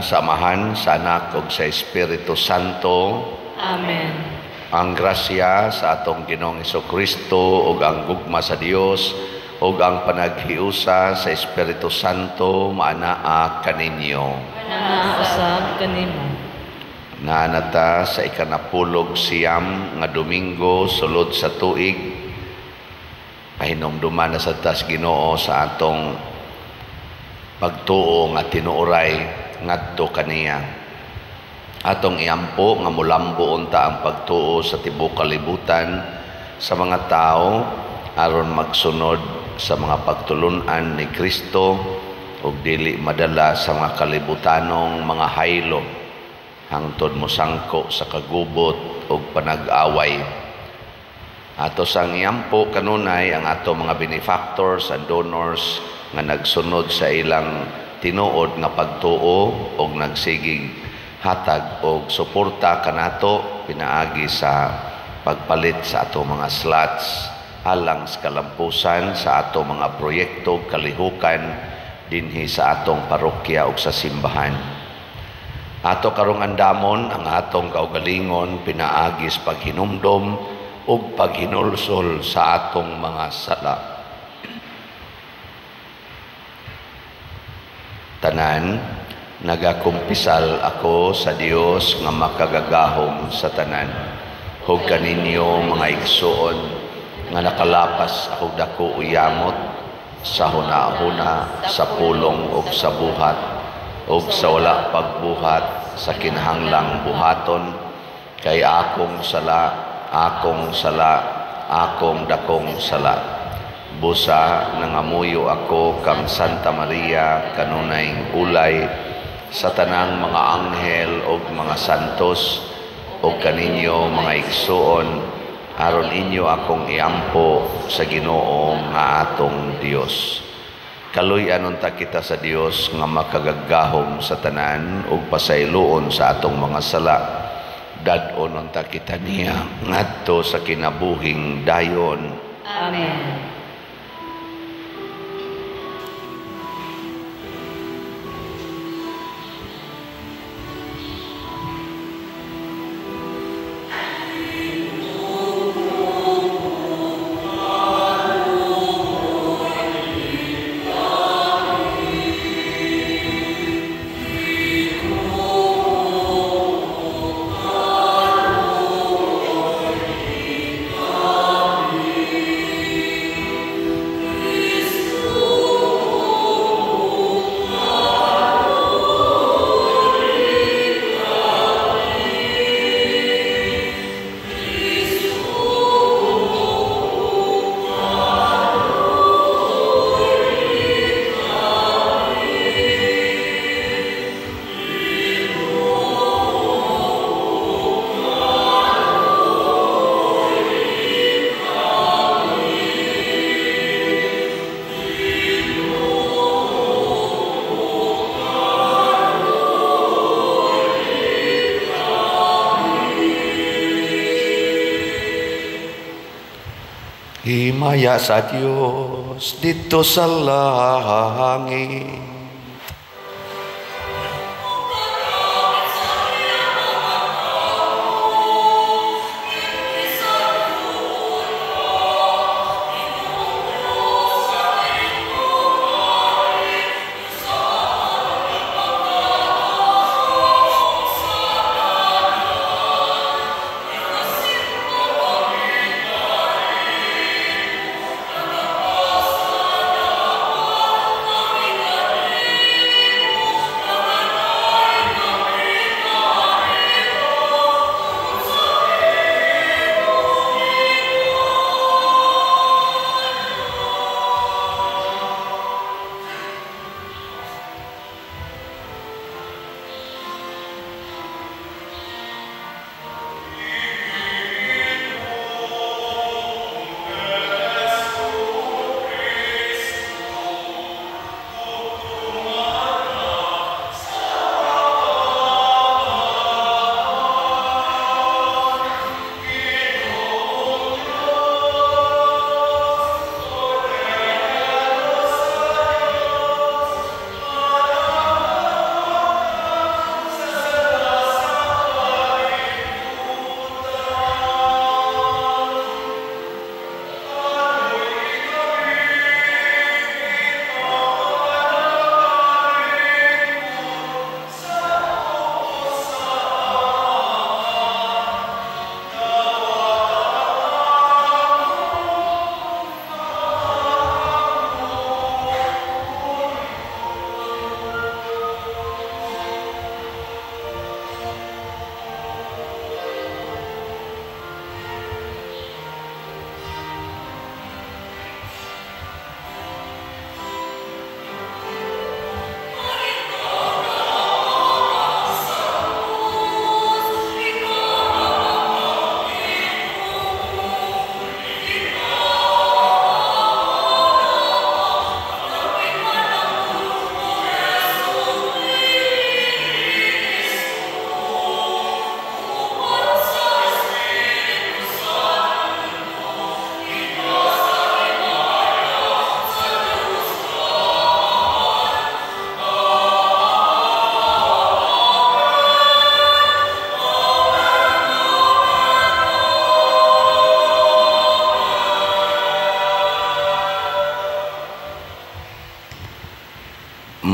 ngalan sa Amahan, sa Anak ug sa Espiritu Santo. Amen. Ang grasya sa atong Ginoong Hesukristo ug ang gugma sa Dios ug ang panaghiusa sa Espiritu Santo maanaa kaninyo. Naa usab kanimo. Naanata sa 19 nga Domingo sulod sa tuig, pahinumduman na sa tas Ginoo sa atong pagtuo nga tinuoray ngadto kaniya. Atong iampo nga mulambo unta ang pagtuo sa tibuok kalibutan sa mga tao aron magsunod sa mga pagtulun-an ni Kristo ug dili madala sa mga kalibutanong mga haylo hangtod mosangko sa kagubot ug panag-away. Ato sang iampo kanunay ang ato mga benefactors and donors nga nagsunod sa ilang tinuod nga pagtuo og nagsigig hatag og suporta kanato pinaagi sa pagpalit sa ato mga slots alang sa kalampusan sa ato mga proyekto kalihukan dinhi sa atong parokya ug sa simbahan. Ato karong andamon ang atong kaugalingon pinaagi sa paghinumdom ug paghinulsol sa atong mga sala. Tanan, nagakumpisal ako sa Dios nga makagagahom sa tanan. Hug kaninyo mga igsuon nga nakalapas ako dako uyamot sa hunahuna, sa pulong ug sa buhat ug sa wala pagbuhat sa kinahanglang buhaton, kay akong sala, akong sala, akong dakong sala. Busa nangamuyo ako kang Santa Maria kanunay ulay sa tanang mga anghel ug mga santos ug kaninyo mga igsuon aron inyo akong iampo sa Ginoo nga atong Dios. Kaluy-an unta kita sa Dios nga makagagahom sa tanan ug pasayloon sa atong mga sala. Dad-on unta kita niya ngadto sa kinabuhing dayon. Amen. Himaya sa Dios dito sa langit.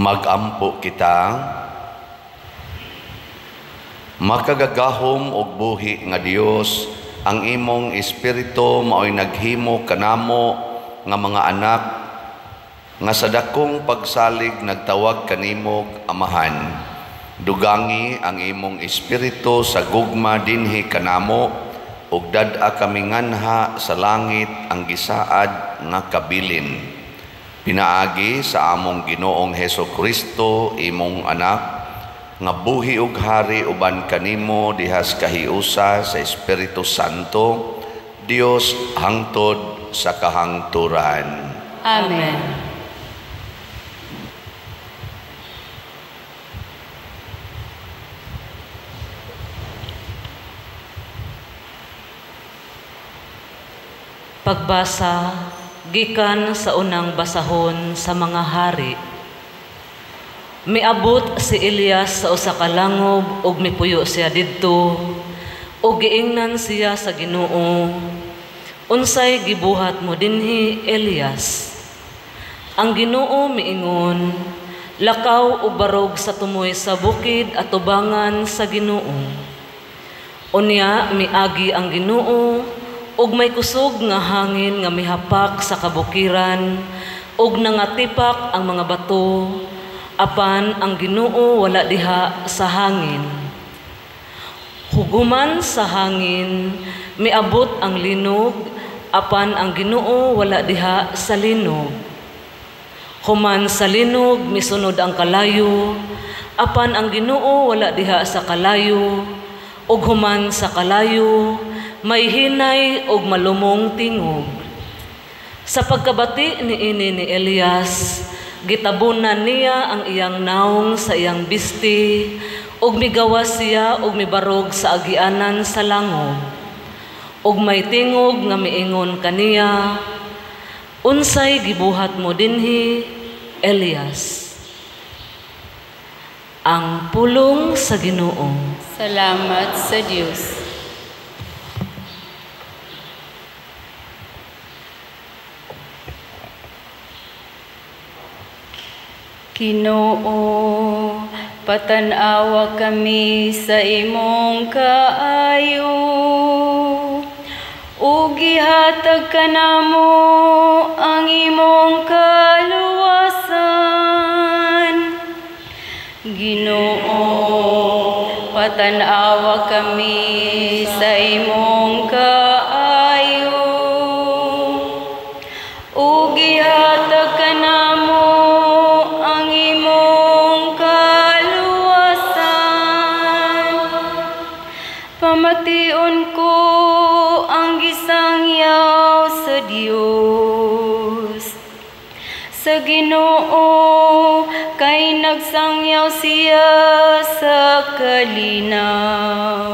Magampo kita. Makagagahom og buhi nga Dios, ang imong espiritu maoy naghimo kanamo nga mga anak nga sa dakong pagsalig nagtawag kanimog Amahan. Dugangi ang imong espiritu sa gugma dinhi kanamo ug dad-a kami nganha sa langit ang gisaad nga kabilin. Pinaagi sa among Ginoong Heso Kristo, imong anak, nga buhi ug hari uban kanimo dihas kahiusa sa Espiritu Santo, Dios hangtod sa kahangturan. Amen. Pagbasa gikan sa unang basahon sa mga hari. Miabot si Elias sa usa ka langob ug mipuyo siya didto ug giingnan siya sa Ginoo, "Unsay gibuhat mo dinhi, Elias?" Ang Ginoo miingon, "Lakaw ug barog sa tumoy sa bukid at tubangan sa Ginoo." Unya miagi ang Ginoo ug may kusog nga hangin nga mihapak sa kabukiran ug nangatipak ang mga bato, apan ang Ginoo wala diha sa hangin. Huguman sa hangin miabot ang linog, apan ang Ginoo wala diha sa linog. Human sa linog misunod ang kalayo, apan ang Ginoo wala diha sa kalayo. Ug human sa kalayo may hinay ug malumong tingog. Sa pagkabati niini ni Elias, gitabunan niya ang iyang naong sa iyang bisti, ug migawas siya ug mibarog sa agianan sa langob. Ug may tingog nga miingon kaniya, "Unsay gibuhat mo dinhi, Elias?" Ang pulong sa Ginoo. Salamat sa Dios. Ginoo, patan-awa kami sa imong kaayo. Ug gihatag kanamo ang imong kaluwasan. Ginoo, patan-awa kami sa imong kaayo. Ug gihatag kanamo ang imong kaluwasan. Pamation ko ang gisangyaw sa Dios. Sa Ginoo kay nagsangyaw siya sa kalinaw.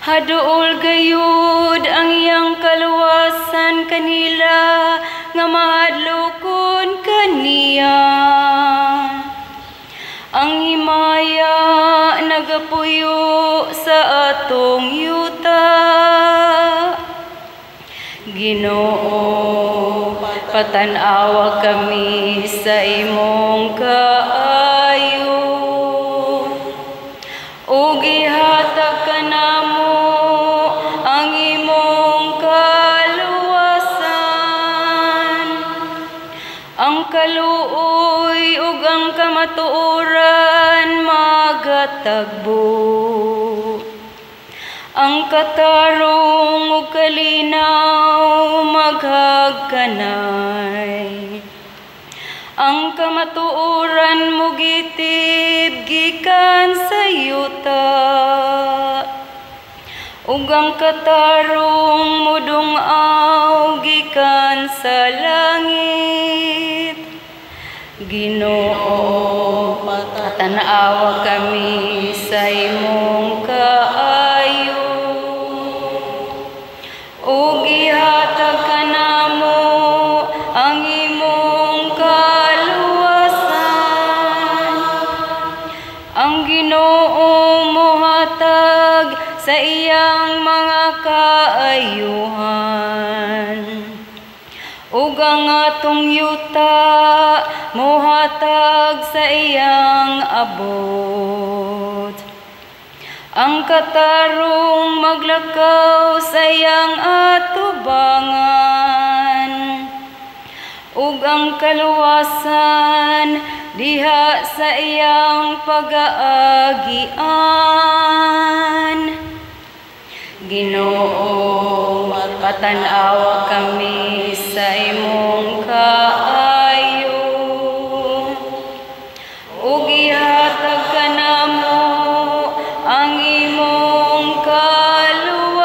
Haduol gayud ang iyang kaluwasan kanila nga mahadlokon kaniya. Ang himaya nagapuyo sa atong yuta. Ginoo, patan-awa kami sa imong kaayo. Ug gihatag kanamo ang imong kaluwasan. Ang kaluoy ug ang kamatuoran magatagbo. Ang katarong ug kalinaw maghagkanay. Ang kamatuoran mugitib gikan sa yuta. Ug ang katarong mudungaw gikan sa langit. Ginoo, patan-awa kami sa imong kaayo. Ug ihatag kanamo ang imong kaluwasan. Ang Ginoo mohatag sa iyang mga kaayuhan. Ug ang atong yuta mohatag sa iyang abot. Ang katarong maglakaw sa iyang atubangan, ug ang kaluwasan diha sa iyang pagaagian. Ginoo, patan-awa kami sa imong kaayo, ug ihatag kanamo ang imong kaluwasan.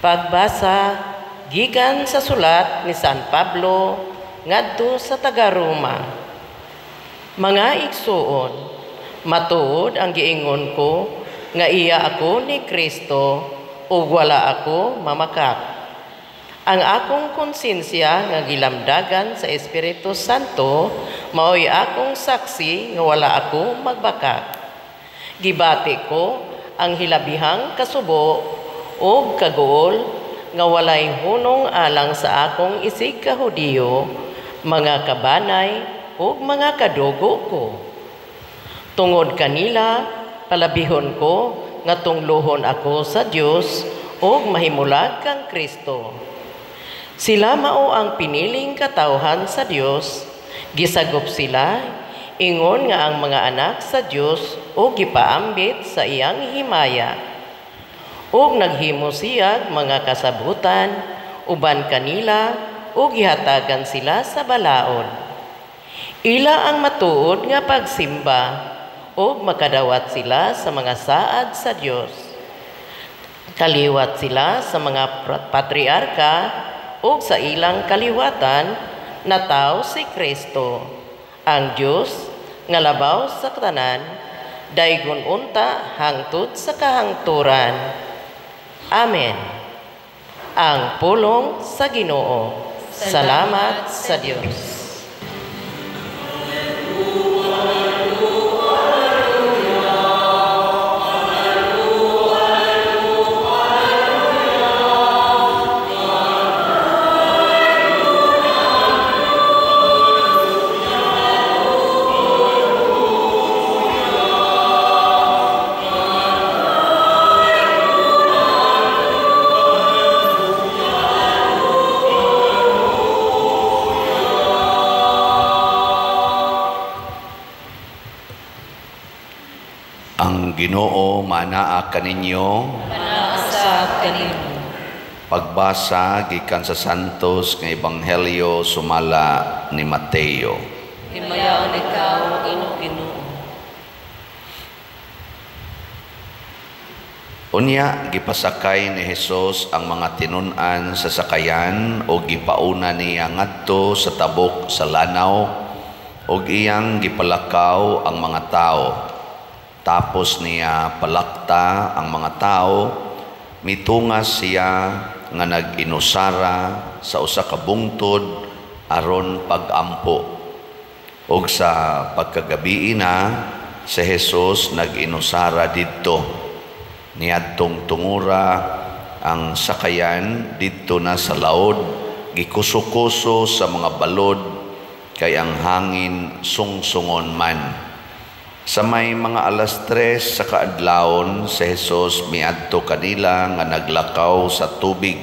Pagbasa gikan sa sulat ni San Pablo ngadto sa taga-Roma. Mga igsuon, matuod ang giingon ko nga iya ako ni Kristo ug wala ako mamakak. Ang akong konsensya nga gilamdagan sa Espiritu Santo maoy akong saksi nga wala ako magbakak. Gibati ko ang hilabihang kasubo ug kaguol nga walay hunong alang sa akong isig ka Hudiyo, mga kabanay ug mga kadugo ko. Tungod kanila, palabihon ko nga tungluhon ako sa Dios ug mahimulag kang Kristo. Sila mao ang piniling katawhan sa Dios, gisagop sila ingon nga ang mga anak sa Dios ug gipaambit sa iyang himaya. Ug naghimo siya mga kasabutan uban kanila ug gihatagan sila sa balaod. Ila ang matuod nga pagsimba ug makadawat sila sa mga saad sa Dios. Kaliwat sila sa mga patriarka ug sa ilang kaliwatan nataw si Kristo, ang Dios nga labaw sa tanan, daygon unta hangtod sa kahangturan. Amen. Ang pulong sa Ginoo. Salamat sa Dios. Ang Ginoo manaa kaninyo. Manaa kanimo. Pagbasa gikan sa Santos nga Ebanghelyo sumala ni Mateo. Himayaon ikaw, Ginoo. Unya gipasakay ni Hesus ang mga tinun-an sa sakayan ug gipauna niya ngadto sa tabok sa lanaw ug iyang gipalakaw ang mga tawo. Tapos niya palakta ang mga tao, mitungas siya nga nag-inusara sa usa ka bungtod aron pagampo. Ug sa pagkagabii na, si Jesus nag-inusara didto. Niadtong tungura ang sakayan didto na sa laod, gikuso-kuso sa mga balod, kay ang hangin sungsungon man. Sa may mga 3:00 sa kaadlawon, si Jesus miadto kanila nga naglakaw sa tubig.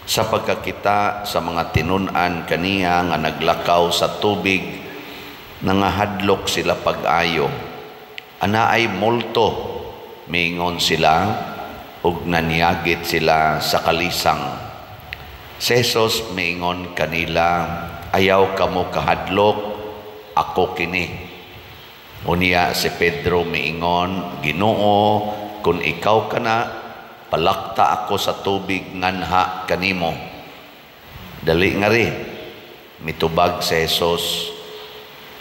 Sa pagkakita sa mga tinun-an kaniya nga naglakaw sa tubig, nangahadlok sila pag-ayo. Ana ay multo, miingon sila, ug nanyagit sila sa kalisang. Si Jesus miingon kanila, ayaw kamo kahadlok, ako kini. Unya si Pedro miingon, Ginoo, kun ikaw kana, palakta ako sa tubig nganha kanimo. Dali nga ri, mitubag si Jesus.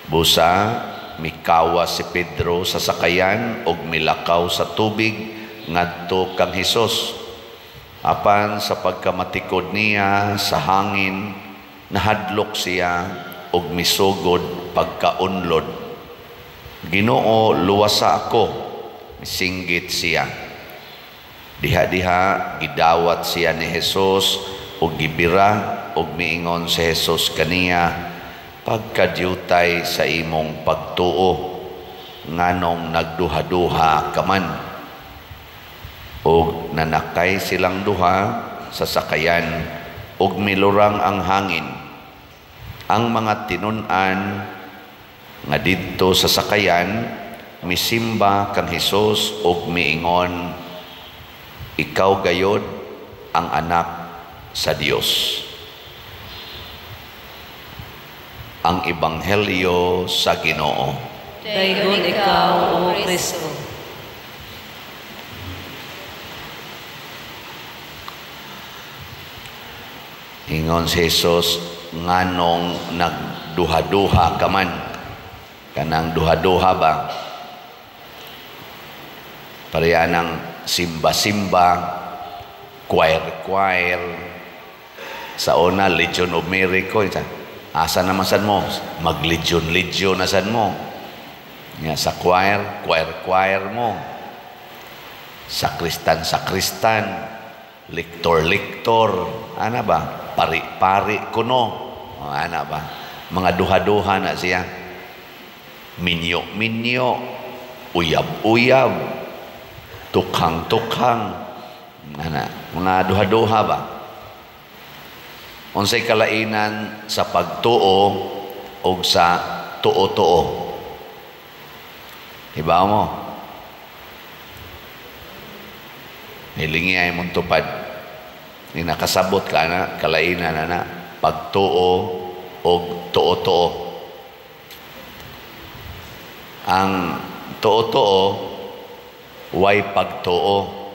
Busa, mikawa si Pedro sa sakayan ug milakaw sa tubig ngadto kang Hesus. Apan sa pagkamatikod niya sa hangin, nahadlok siya ug misugod pagkaunlod. "Ginoo, luwasa ako," misinggit siya. Diha-diha gidawat siya ni Jesus ug gibira, ug miingon si Jesus kaniya, "Pagkadyutay sa imong pagtuo, nganong nagduha-duha ka man?" Ug nanakay silang duha sa sakayan ug milurang ang hangin. Ang mga tinun-an nga didto sa sakayan misimba kang Hesus ug miingon, "Ikaw gayod ang anak sa Dios." Ang Ebanghelyo sa Ginoo. Daygon ikaw, O Kristo. Ingon si Jesus, nganong nagduha-duha ka man? Kanang duha-duha ba? Pareha ng simba-simba, choir-choir. Sa una, Legion of Mary ko. Asa naman san mo? Mag-legion-legion na san mo. Nga, sa choir, choir-choir mo. Sakristan-sakristan. Liktor-liktor. Ana ba? Pari-pari kuno. Ana ba? Mga duha-duha na siya. Minyo-minyo. Uyab-uyab. Tukhang-tukhang. Ana, mga duha-duha ba? Unsay kalainan sa pagtuo o sa tuo-tuo? Iba mo? Hilingi ay mong tupad. Ni nakasabot ka na, kalainan na na, pagtuo o tuo-tuo. Ang tuo-tuo, way pagtuo.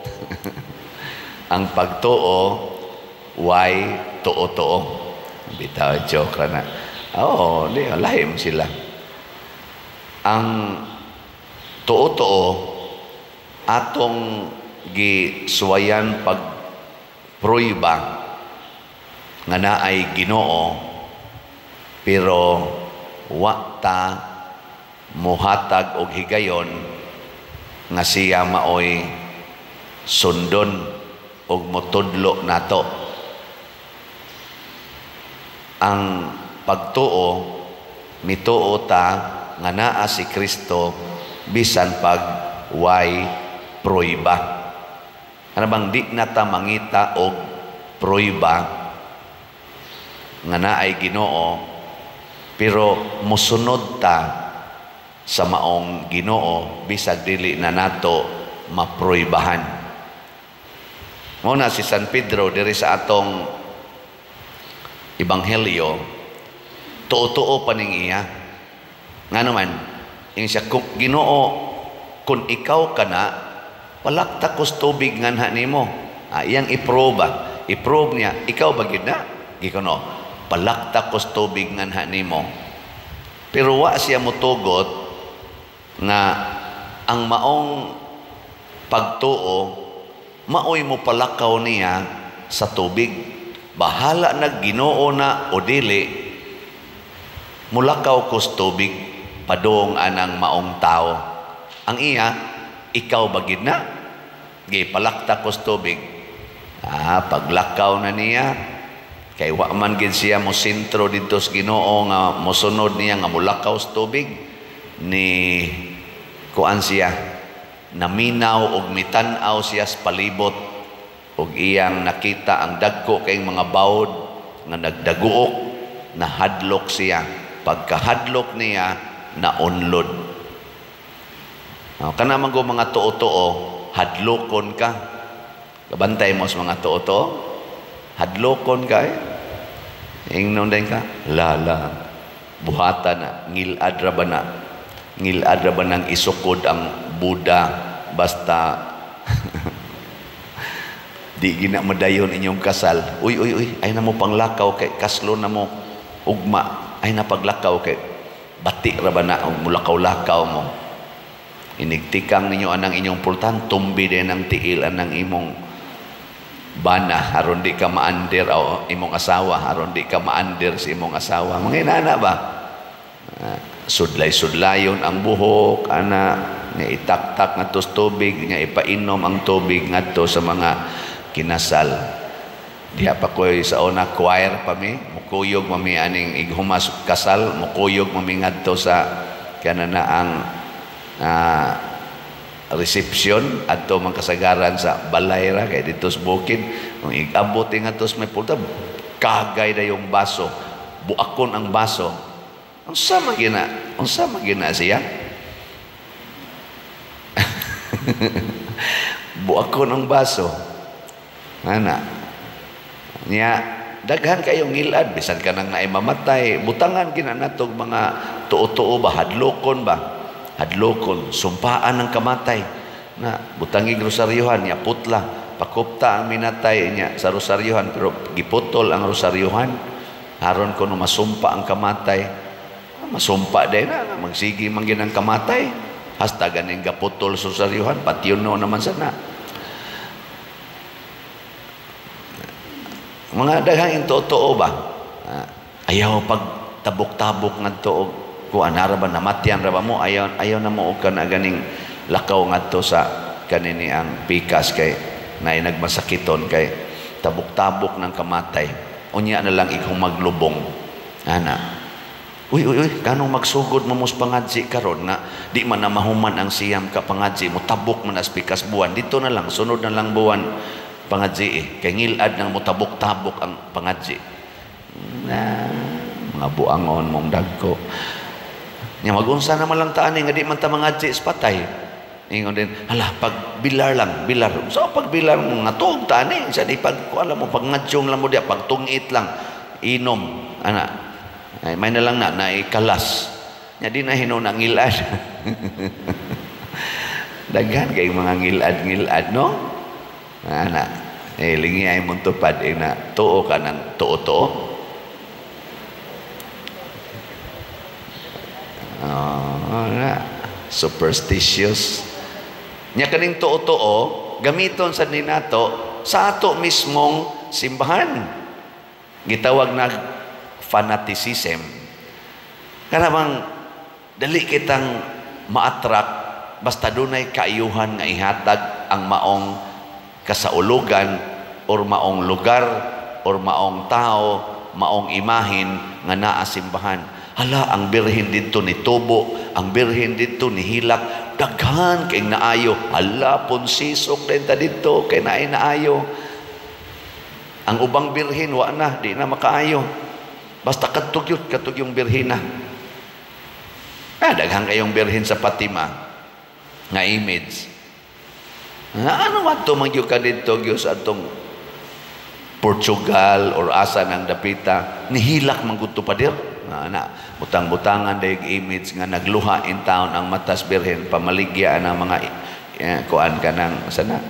Ang pagtuo, way tuo-tuo. Bitaw, joke na. Oo, lahim sila. Ang tuo-tuo, atong gisuwayan pagpruiba nga naay Ginoo, pero wa ta muhatag og higayon nga siya maoy sundon og motudlo nato. Ang pagtuo, mituo ta nga naa si Kristo bisan pag way pruiba. Ano bang di na ta mangita og pruiba nga naay Ginoo, pero mosunod ta sa maong Ginoo bisag dili na nato mapruibahan. Mao na si San Pedro diri sa atong Ebanghelyo, tuo-tuo pa ning iya. Ngano man, ing siya, Ginoo, kun ikaw ka na, palakta kos tubig nganha nimo. Iyang iproba. I-prove niya, ikaw ba gid na? Gikono, palakta kos tubig nganha nimo. Pero wa siya motugot nga ang maong pagtuo maoy mo palakaw niya sa tubig. Bahala na Ginoo na o dili, mulakaw kos tubig padung anang maong tao. Ang iya, ikaw ba gid na? Gipalakta kos tubig. Paglakaw na niya, kay wa man gid siya mo sentro didto sa Ginoo nga mosunod niya nga mulakaw sa tubig, ni kuan siya, naminaw og mitan-aw siya sa palibot og iyang nakita ang dagko kay mga bawod nga nagdaguok, nahadlok siya. Pagkahadlok niya, naunlod. Kana man go mga tuo-tuo, hadlokon ka. Kabantay mo sa mga tuo-tuo, hadlokon ka eh. Ingnon din ka, lala, buhata na, ngilad ra ba na, ngilad ra ba nang isukod ang Buddha, basta di gina madayon inyong kasal. Uy, uy, uy, ay na mo panglakaw kay kaslo na mo ugma, ay na paglakaw kay bati ra ba na og mulakaw-lakaw mo. Inigtikang ninyo anang inyong pultahan, tumbi din ang tiil anang imong bana aron di ka maandir o imong asawa, aron di ka maandir sa imong asawa. Mga inana ba? Sudlay-sudlayon ang buhok ana, nga itaktak ngadto sa tubig, nga ipainom ang tubig ngadto sa mga kinasal. Diha pa koy sa una choir pa mi, mukuyog mami aning ighumas kasal, mukuyog mami ngadto sa kanana ang reception adto man kasagaran sa balay ra kay didto sa bukid. Kung igabot ngadto sa may pulta, kagay na yung baso, buakon ang baso. Unsa man gina? Unsa man gina siya? Buakon ang baso. Ana. Nya daghan kayong ngilad bisan ka nang naay mamatay, butangan gina natog mga tuo-tuo ba, hadlokon ba? Hadlokon, sumpaan ang kamatay. Na butangig rosaryohan nya putla, pakupta ang minatay nya sa rosaryohan pero giputol ang rosaryohan aron kuno masumpa ang kamatay. Masumpa din na magsigi man gid ang kamatay. Hasta ganing gaputol sa rosaryohan, patyon naman sana. Mga daghang totoo ba? Ayaw pag tabok-tabok ngadto og kuan ra ba namatyan ra ba mo, ayaw ayaw na mo og kana ganing lakaw ngadto sa kanini ang pikas kay naay nagmasakiton kay tabok-tabok ng kamatay. Unya na lang ikaw maglubong. Ana. Uy uy uy, kanong magsugod mo mos pangadji karon nga di man na mahuman ang siyam ka pangadji mo, tabok man as pikas buwan. Dito na lang, sunod na lang buwan pangadji eh. Kay ngilad nang motabok-tabok ang pangadji. Na mga buangon mong dagko. Nya magunsa naman lang taan eh, nga di man ta mangadji sa patay. Ingon din, hala, pagbilar lang, bilar. So pagbilar mo nga tuog taan eh, sa di pag alam mo pagngadjong lang mo diya, pagtungit lang, inom, ana. Ay, may na lang na naikalas. Nya di na hinon ang ngilad. Daghan kay mga ngilad-ngilad, no? Ana, eh lingi ay mong tupad eh, na tuo ka ng tuo-tuo. Oh, na superstitious. Nya kaning tuo-tuo gamiton sa ninato sa ato mismong simbahan. Gitawag na fanaticism. Kana bang dali kitang ma-attract basta dunay kaayuhan nga ihatag ang maong kasaulugan or maong lugar or maong tao, maong imahin nga naa simbahan. Hala, ang birhen didto ni tubo, ang birhen didto ni hilak, daghan kay naayo. Hala, ponsisok din ta didto kay naay naayo. Ang ubang birhen wa na, di na makaayo. Basta kadtog yun, kadtog yung birhena. Ah, daghan kayong birhen sa Fatima nga image. Ano man to magyud ka didto gyud sa atong Portugal or asa ng dapita, nihilak man gud to pader. Na butang-butangan dayeg image nga nagluha in town ang matas birhen, pamaligya ang mga kuan kanang sana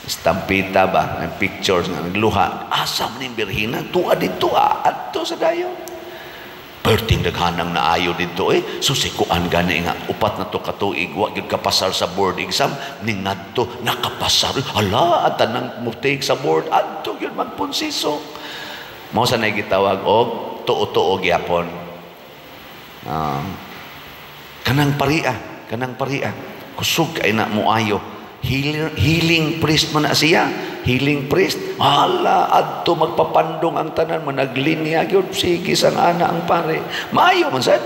estampita ba ng pictures nga nagluha. Asa man ning birhena tuwa didto adto sa dayon. Perting daghanang naayo didto eh. So si kuan gani nga upat na to katuig wa gyud kapasar sa board exam ning ngadto nakapasar. Hala, at tanang mo-take sa board adto gyud magpunsiso. Mao sa nay gitawag og tuo-tuo gyapon. Kanang paria, kanang paria. Kusog kay na moayo. Healing priest man na siya. Healing priest. Hala, adto magpapandong ang tanan, managlinya gyud sige sang ana ang pare. Maayo man sad.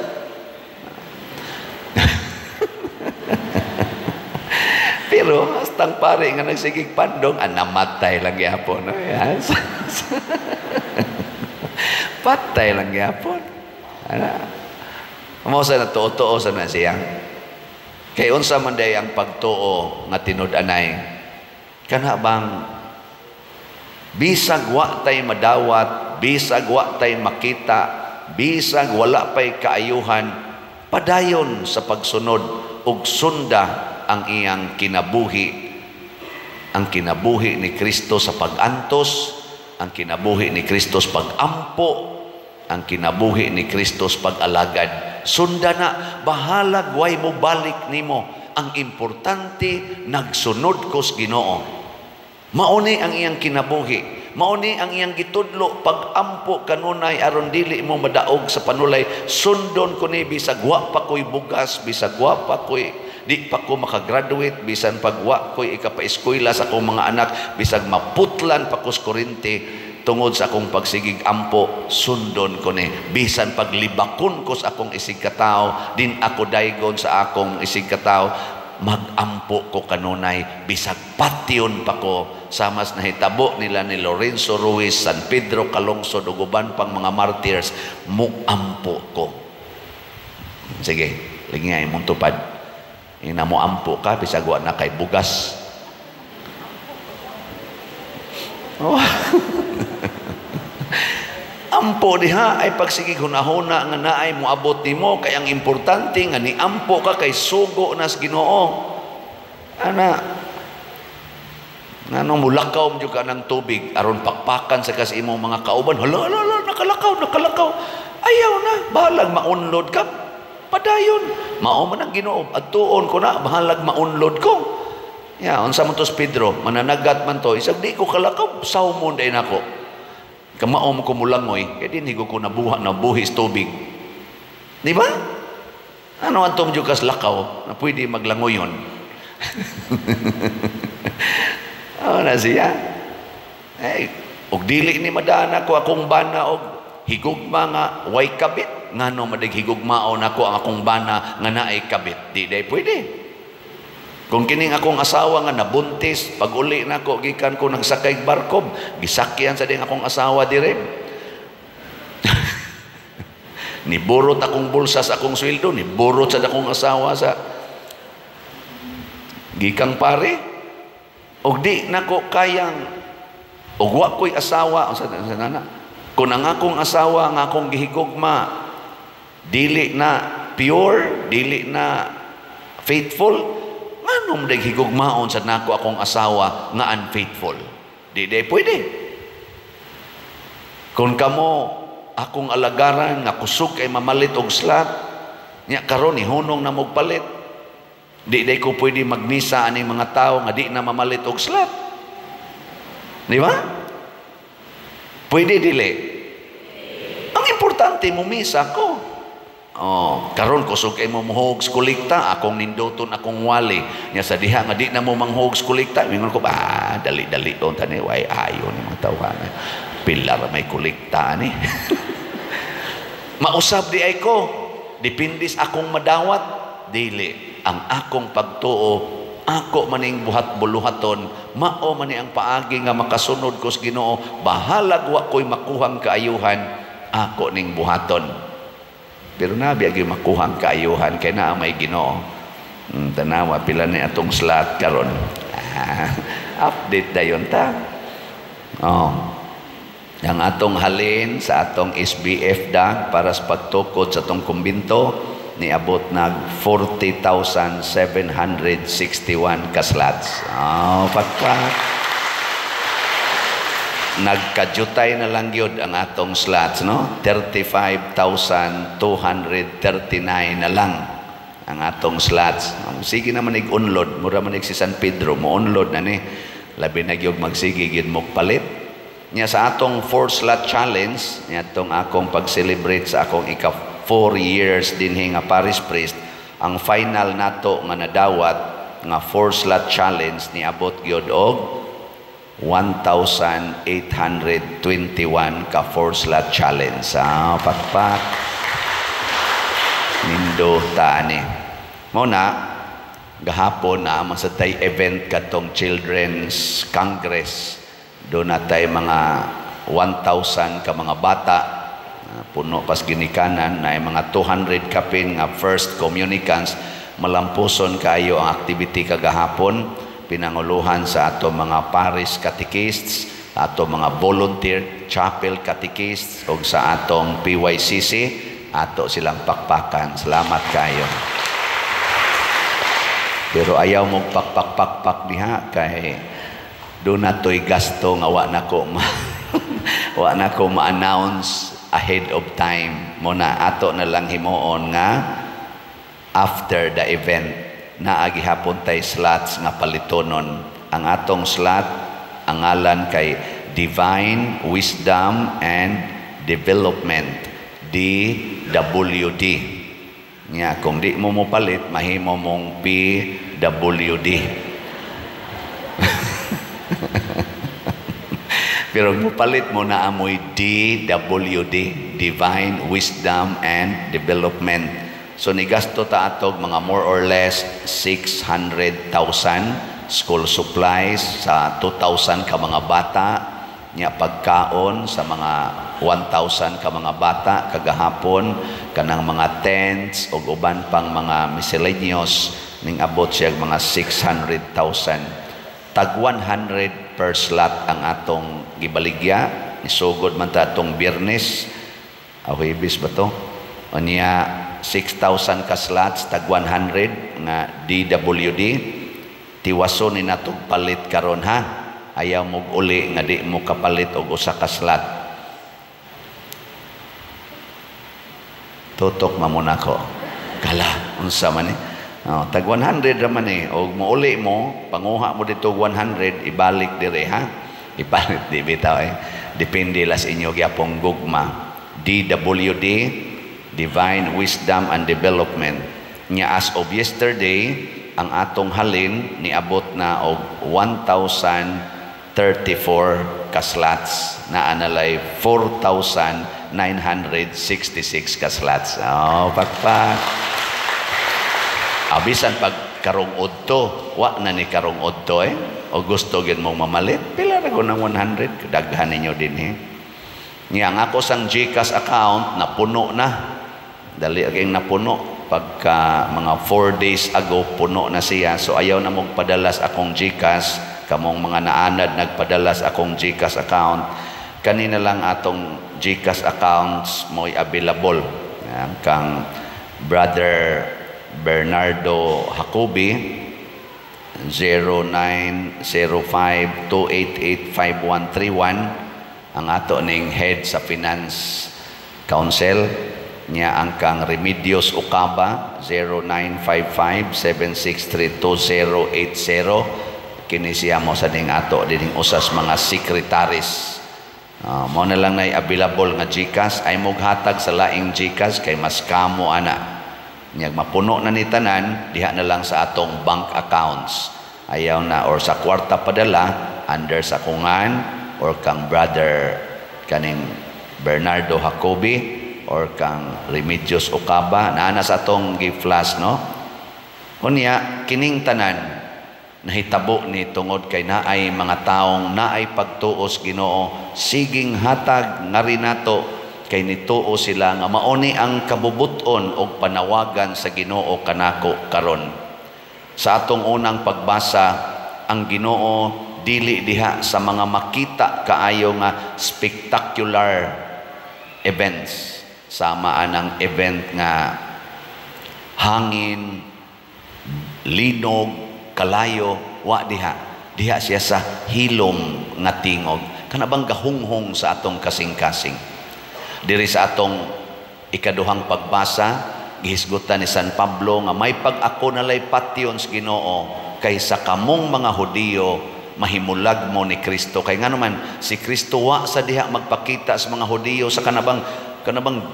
Pero hastang pare nga nagsigig pandong, namatay lang gyapon. No? Yes. Patay lang gyapon. Ana. Mao sa na tuo-tuo sa na siya. Kay unsa man day ang pagtuo nga tinud-anay? Kana bang bisag wa tay madawat, bisag wa tay makita, bisag wala pay kaayuhan, padayon sa pagsunod ug sunda ang iyang kinabuhi. Ang kinabuhi ni Kristo sa pag-antos, ang kinabuhi ni Kristo sa pag-ampo, ang kinabuhi ni Kristo sa pag-alagad. Sunda na, bahalag way mo balik nimo. Ang importante, nagsunod ko sa Ginoo. Mauni ang iyang kinabuhi. Mao ni ang iyang gitudlo, pag-ampo kanunay aron dili mo madaog sa panulay. Sundon ko ni bisag wa pa ko'y bugas, bisag wa pa ko'y di pa ko makagraduate, bisan pag wa ko'y ikapaeskwela sa akong mga anak, bisag maputlan pa ko sa kuryente tungod sa akong pagsigig ampo, sundon ko ni. Bisan paglibakon ko sa akong isig katao, din ako daygon sa akong isig katao, magampo ko kanunay bisag patyon pa ko, samas nahitabo nila ni Lorenzo Ruiz, San Pedro Calungsod ug uban pang mga martyrs, muampo ko. Sige, lagi nga imong tupad. Ina mo ampo ka bisag wa na kay bugas. Oh. Ampo diha ay pagsigig hunahuna nga naay moabot nimo, kay ang importante nga niampo ka kay sugo nas Ginoo. Ana nganong mulakaw mo ka ng tubig aron pakpakan sa kas imong mga kauban, hala hala hala, nakalakaw nakalakaw, ayaw na, bahalag maunlod ka, padayon mao man ang Ginoo, adtuon ko na, bahalag maunlod ko. Ya, unsa man to si Pedro, mananagat man to, isag di ko kalakaw, sawmon day nako. Kamaom ko mulangoy, kaya di ko ko nabuha, nabuhis tubig. Di ba? Ano atong jukas lakaw na pwede maglangoyon? Oh, na siya. Eh, og dili ni madana ko akong bana og higugma nga way kabit. Ngano madig higugmaon ako ang akong bana nga naay kabit? Di day pwede. Kung kining akong asawa nga nabuntis, pag uli nako gikan ko nagsakay barko, gisakyan sa ding akong asawa dire. Niburot akong bulsa sa akong sweldo, niburot sa akong asawa sa gikang pare. Og di nako kayang og wa ko'y asawa, unsa na? Kung ang akong asawa nga akong gihigugma dili na pure, dili na faithful, nganong day higugmaon sa nako akong asawa nga unfaithful? Di day pwede. Kung kamo akong alagaran nga kusog kay mamalit og slat, nya karon ihunong na mog palit, di day ko pwede magmisa aning mga tao nga di na mamalit og slat. Di ba? Pwede dili. Ang importante mumisa ko. Oh, karon kusog kay mo muhog sa kolekta, akong ninduton akong wali. Nya sa diha nga di na mo manghog sa kolekta, mingon ko ba dali-dali don tani way ayo ni mga tawhana. Pilar may kolekta ni. Mausab di ay ko, depende sa akong madawat, dili ang akong pagtuo, ako maning buhat buluhaton, mao man ang paagi nga makasunod ko sa Ginoo, bahalag wa ko'y makuhang kaayuhan, ako ning buhaton. Pero nabi agi makuhang kaayuhan kay naa may Ginoo. Tanawa pila ni atong slot karon. Update dayon ta. Oh. Ang atong halin sa atong SBF dag para sa pagtukod sa atong kumbinto niabot nag 40,761 ka slots. Oh, pakpak. Nagkajutay na lang yun ang atong slots, no? 35,239 na lang ang atong slots. Sige naman ig-unload, mura man si San Pedro, mo-unload na ni. Labi na gyud magsige gyud mo palit. Nya sa atong 4 slot challenge, nya atong akong pag-celebrate sa akong ika 4 years dinhi nga parish priest, ang final nato nga nadawat nga 4 slot challenge niabot gyud og 1,821 ka 4 slot challenge. Ah, pakpak. Nindo taani. Mo na gahapon na man sa tay event katong Children's Congress. Do na tay mga 1,000 ka mga bata, puno pas ginikanan na mga 200 kapin nga first communicants. Malampuson kayo ang activity kagahapon, pinanguluhan sa ato mga parish catechists, ato mga volunteer chapel catechists ug sa atong PYCC, ato silang pakpakan. Salamat kayo. Pero ayaw mong pakpak-pakpak diha kay do na to'y gasto nga wa na ko wa na ko ma-announce ahead of time. Muna ato na lang himuon nga after the event naagi hapon tay slots nga palitonon. Ang atong slot ang ngalan kay Divine Wisdom and Development, DWD. Nya kung di mo mopalit, mahimo mong PWD. Pero mopalit mo na amoy DWD, Divine Wisdom and Development. So nigasto ta atog mga more or less 600,000 school supplies sa 2,000 ka mga bata, nya pagkaon sa mga 1,000 ka mga bata kagahapon, kanang mga tents ug uban pang mga miscellaneous ning abot siya mga 600,000. Tag 100 per slot ang atong gibaligya. Nisugod man ta atong Biyernes, Huwebes ba to? Unya 6,000 ka slots tag 100 nga DWD. Tiwaso ni natog palit karon ha. Ayaw mo uli nga di mo kapalit og usa ka slot. Tutok mamuna ko. Kala unsa man ni? Oh, tag 100 ra man eh. Og mouli mo, panguha mo dito 100, ibalik dire ha. Ibalik di bitaw eh. Depende las inyo gyapong gugma. DWD, Divine Wisdom and Development. Nya as of yesterday, ang atong halin niabot na og 1,034 ka slots, na analay 4,966 ka slots. Oh, pakpak. Abisan pag karong udto, wa na ni karong udto eh. O gusto gid mong mamalit, pila ra ko ng 100, daghan ninyo dinhi. Nya ang ako sang GCash account napuno na. Dali aging napuno pagka mga 4 days ago puno na siya. So ayaw na mong padalas akong GCash, kamong mga naanad nagpadalas akong GCash account. Kanina lang atong GCash accounts mo'y available. Yan, kang Brother Bernardo Jacobi 0905-288-5131 ang ato ning head sa Finance Council. Niya ang kang Remedios Ocaba 0955-763-2080. Kini siya mo sa ning ato dining usas mga secretaries. Mo na lang nay available nga GCash. Ay moghatag sa laing GCash kay mas kamo ana. Nya mapuno na ni tanan, diha na lang sa atong bank accounts. Ayaw na or sa kwarta padala under sa kungan or kang Brother kaning Bernardo Jacobi or kang Remedios Ocaba, naa na sa atong gi-flash no. Unya kining tanan nahitabo ni tungod kay naay mga taong naay pagtuos Ginoo, siging hatag ngari nato kay nituo sila nga mauni ang kabubuton og panawagan sa Ginoo kanako karon. Sa atong unang pagbasa, ang Ginoo dili diha sa mga makita kaayo nga spectacular events. Sama anang event nga hangin, linog, kalayo, wa diha. Diha siya sa hilom nga tingog. Kana bang gahunghong sa atong kasing-kasing. Diri sa atong ikaduhang pagbasa, gihisgutan ni San Pablo nga may pag-ako nalay patyon sa Ginoo kaysa kamong mga Hudiyo mahimulag mo ni Kristo. Kay ngano man si Kristo wa sa diha magpakita sa mga Hudiyo sa kanabang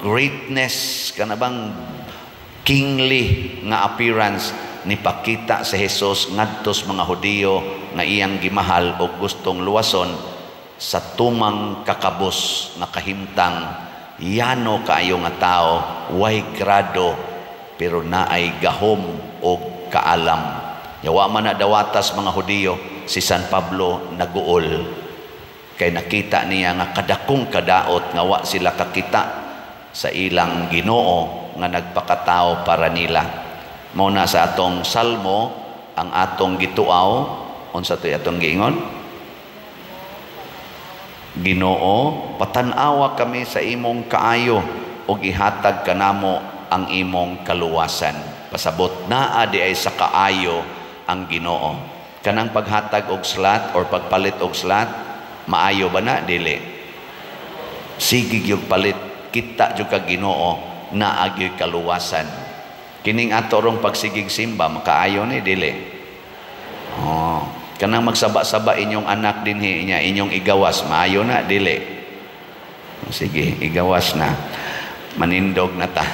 greatness, kanabang kingly nga appearance, nipakita si Jesus ngadto sa mga Hudiyo nga iyang gimahal og gustong luwason sa tumang kakabos nga kahimtang. Yano kaayo nga tao, way grado pero naay gahom og kaalam. Yawa man na dawatas mga Hudiyo, si San Pablo naguol kay nakita niya nga kadakong kadaot nga wa sila kakita sa ilang Ginoo nga nagpakatao para nila. Mao na sa atong salmo ang atong gituaw, unsa toy atong giingon? Ginoo, patan-awa kami sa imong kaayo ug ihatag kanamo ang imong kaluwasan. Pasabot naa di ay sa kaayo ang Ginoo. Kanang paghatag og slot or pagpalit og slot, maayo ba na? Dili. Sige gyud palit, kita jud ka Ginoo, naa gyud kaluwasan. Kining ato rong pagsigig simba, makaayo ni dili. Oh, Kanang magsaba-saba inyong anak dinhi niya, inyong igawas, maayo na dili. Sige, igawas na. Manindog na ta.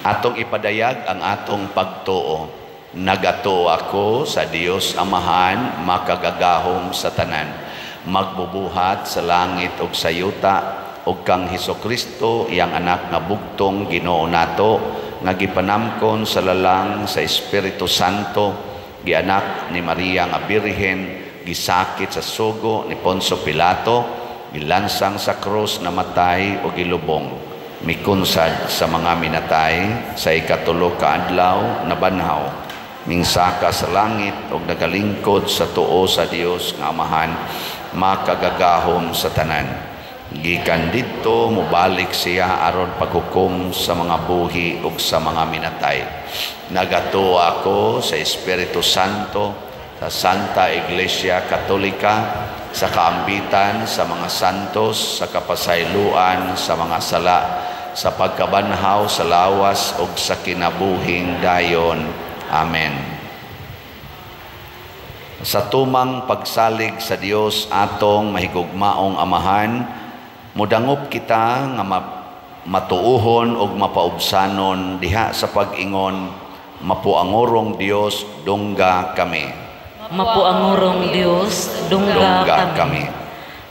Atong ipadayag ang atong pagtuo. Nagatuo ako sa Dios Amahan, makagagahom sa tanan, magbubuhat sa langit ug sa yuta, ug kang Hesukristo, iyang anak nga bugtong Ginoo nato, nga gipanamkon sa lalang sa Espiritu Santo, gianak ni Maria nga Birhen, gisakit sa sugo ni Poncio Pilato, gilansang sa krus, namatay o gilubong, mikunsad sa mga minatay, sa ikatulo ka adlaw nabanhaw, mingsaka sa langit og nagalingkod sa tuo sa Dios nga Amahan, makagagahom sa tanan. Gikan didto mobalik siya aron paghukom sa mga buhi ug sa mga minatay. Nagatuo ako sa Espiritu Santo, sa Santa Iglesia Katolika, sa kaambitan sa mga santos, sa kapasayloan sa mga sala, sa pagkabanhaw sa lawas ug sa kinabuhing dayon. Amen. Sa tumang pagsalig sa Dios atong mahigugmaong Amahan, mudangop kita nga matuohon ug mapaubsanon diha sa pag-ingon, mapuangorong Dios, dungga kami. Mapuangorong Dios, dungga kami.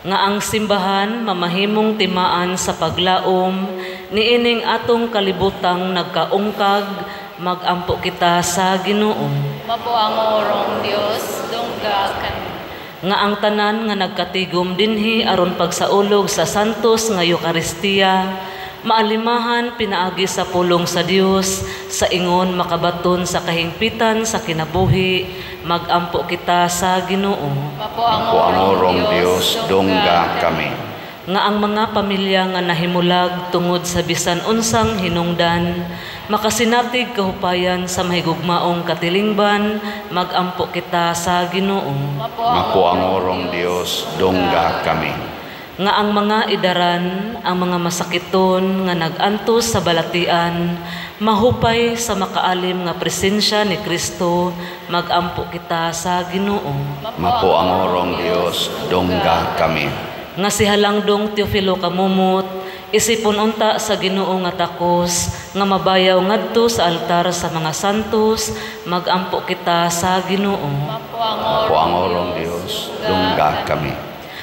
Nga ang simbahan mamahimong timaan sa paglaom niining atong kalibutang nagkaungkag, magampo kita sa Ginoo. Mapuangorong Dios, dungga kami. Nga ang tanan nga nagkatigom dinhi aron pagsaulog sa Santos nga Eukaristiya, maalimahan pinaagi sa pulong sa Dios, sa ingon makabaton sa kahingpitan sa kinabuhi, magampo kita sa Ginoo. Mapuangorong Dios, dungga kami. Nga ang mga pamilya nga nahimulag tungod sa bisan unsang hinungdan, makasinatig kahupayan sa mahigugmaong katilingban, magampo kita sa Ginoo. Mapuangorong Dios, dungga kami. Nga ang mga idaran, ang mga masakiton nga nag-antos sa balatian, mahupay sa makaalim nga presensya ni Kristo, magampo kita sa Ginoo. Mapuangorong Dios, dungga kami. Nga si Halangdong Teofilo Kamumot, isipon unta sa Ginoo nga takos, nga mabayaw ngadto sa altar sa mga santos, magampo kita sa Ginoo. Mapuangorong Dios, dungga kami.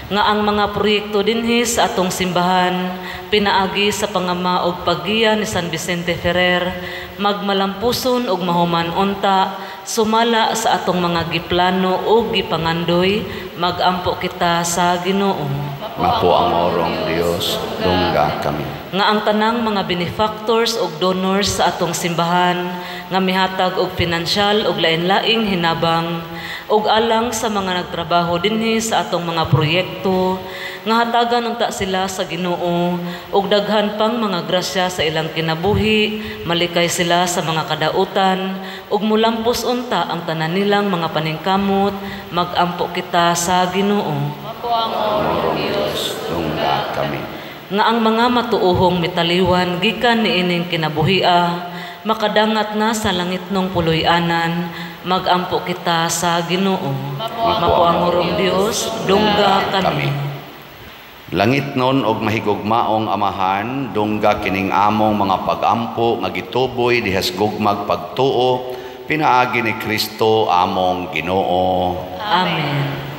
Nga ang mga proyekto dinhi sa atong simbahan, pinaagi sa pangama og paggiya ni San Vicente Ferrer, magmalampuson og mahuman unta, sumala sa atong mga giplano og gipangandoy, magampo kita sa Ginoo. Mapuangorong Dios, dungga kami. Nga ang tanang mga benefactors og donors sa atong simbahan, nga mihatag og pinansyal og lain-laing hinabang, og alang sa mga nagtrabaho dinhi sa atong mga proyekto, nga hatagan unta sila sa Ginoo og daghan pang mga grasya sa ilang kinabuhi, malikay sila sa mga kadautan, ug mulampos unta ang tanan nilang mga paningkamot, magampo kita sa Ginoo. Mapuangorong Dios, dungga kami. Nga ang mga matuohong mitaliwan gikan niining kinabuhia, makadangat na sa langitnong puloy-anan, magampo kita sa Ginoo. Mapuangorong Dios, dungga kami. Langit nun og mahigugmaong Amahan, dungga kining among mga pagampo nga gituboy dihas gugmag pagtuo, pinaagi ni Kristo among Ginoo. Amen.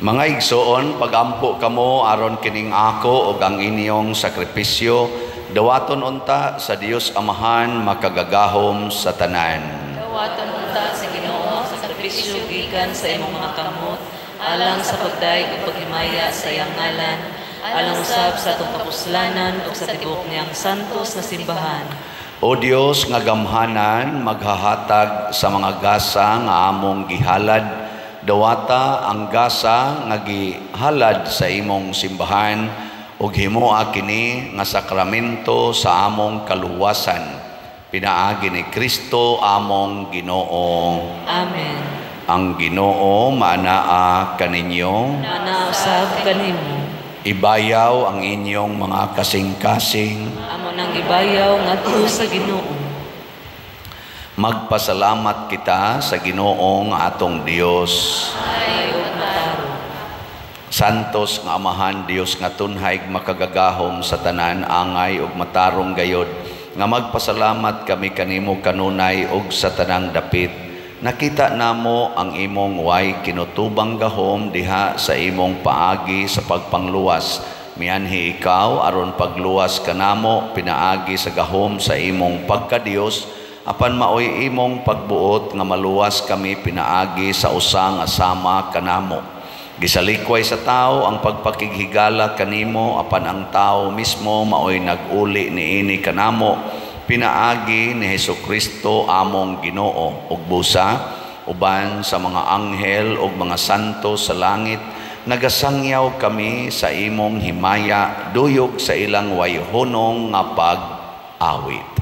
Mga igsoon, pagampo kamo aron kining ako ug ang inyong sakripisyo, dawaton unta sa Dios Amahan makagagahom sa tanan. Dawaton unta sa Ginoo sa Sakripisyo gikan sa imong mga kamot, alang sa pagdayeg ug paghimaya sa iyang ngalan, alang usab sa atong kapuslanan ug sa tibuok niyang santos na simbahan. O Dios nga gamhanan, maghahatag sa mga gasa nga among gihalad, dawata ang gasa nga gihalad sa imong simbahan ug himoa kini nga sakramento sa among kaluwasan, pinaagi ni Kristo among Ginoo. Amen. Ang Ginoo maanaa kaninyo. Maanaa usab kanimo. Ibayaw ang inyong mga kasing-kasing. Amo nang ibayaw ngadto sa Ginoo. Magpasalamat kita sa Ginoong atong Dios. Ay ug matarong. Santos nga Amahan, Dios nga tunhay makagagahom sa tanan, angay ug matarong gayod, nga magpasalamat kami kanimo kanunay ug sa tanang dapit. Nakita namo ang imong way kinutubang gahom diha sa imong paagi sa pagpangluwas. Mianhi ikaw aron pagluwas kanamo pinaagi sa gahom sa imong pagkadiyos, apan maoy imong pagbuot nga maluwas kami pinaagi sa usa nga sama kanamo. Gisalikway sa tao ang pagpakighigala kanimo, apan ang tao mismo maoy nag-uli niini kanamo pinaagi ni Hesukristo among Ginoo. Ug busa uban sa mga anghel ug mga santo sa langit, nagasangyaw kami sa imong himaya duyog sa ilang wayhonong nga pag-awit.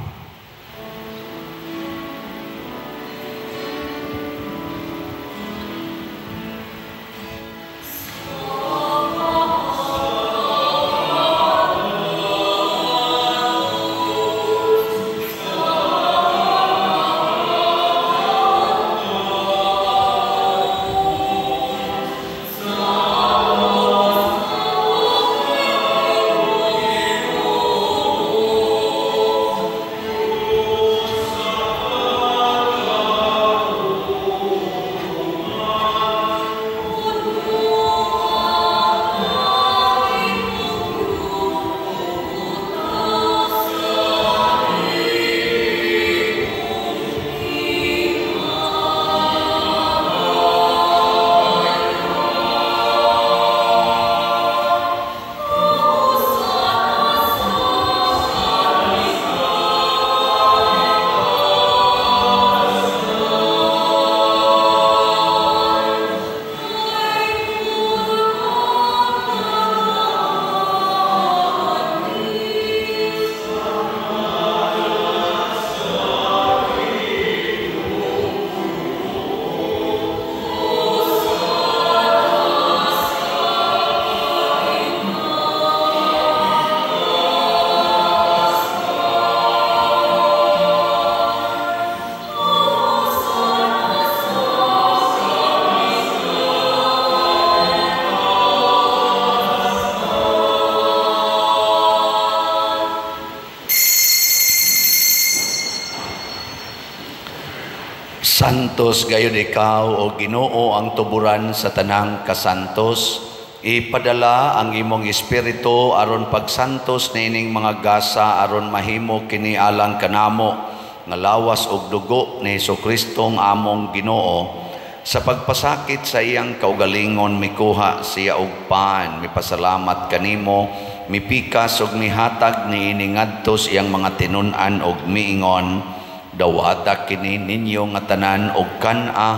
Santos gayud ikaw, o Ginoo, ang tuburan sa tanang kasantos. Ipadala ang imong espiritu aron pagsantos niining mga gasa aron mahimo kini alang kanamo nga lawas ug dugo ni Hesukristo among Ginoo. Sa pagpasakit sa iyang kaugalingon mikuha siya og pan, mipasalamat kanimo, mipikas ug mihatag niini ngadto sa iyang mga tinun-an ug miingon, dawata kini ninyo nga tanan og kan-a,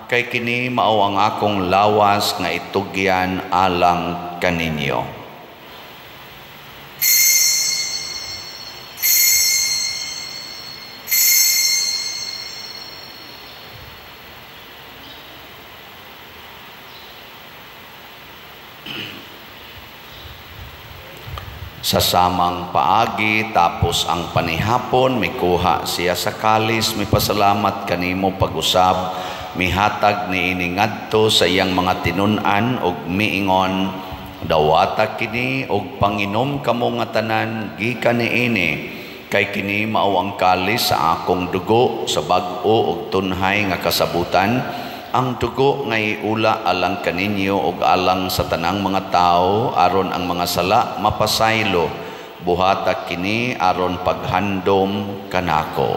kay kini mao ang akong lawas nga itugyan alang kaninyo. Sa samang paagi, tapos ang panihapon, mikuha siya sa kalis, mipasalamat kanimo pag-usab, mihatag niini ngadto sa iyang mga tinun-an ug miingon, dawata kini og panginom kamo nga tanan gikan niini, kay kini mao ang kalis sa akong dugo sa bag-o ug tunhay nga kasabutan, Ang dugo nga iula alang kaninyo ug alang sa tanang mga tawo aron ang mga sala mapasaylo. Buhata kini aron paghandom kanako.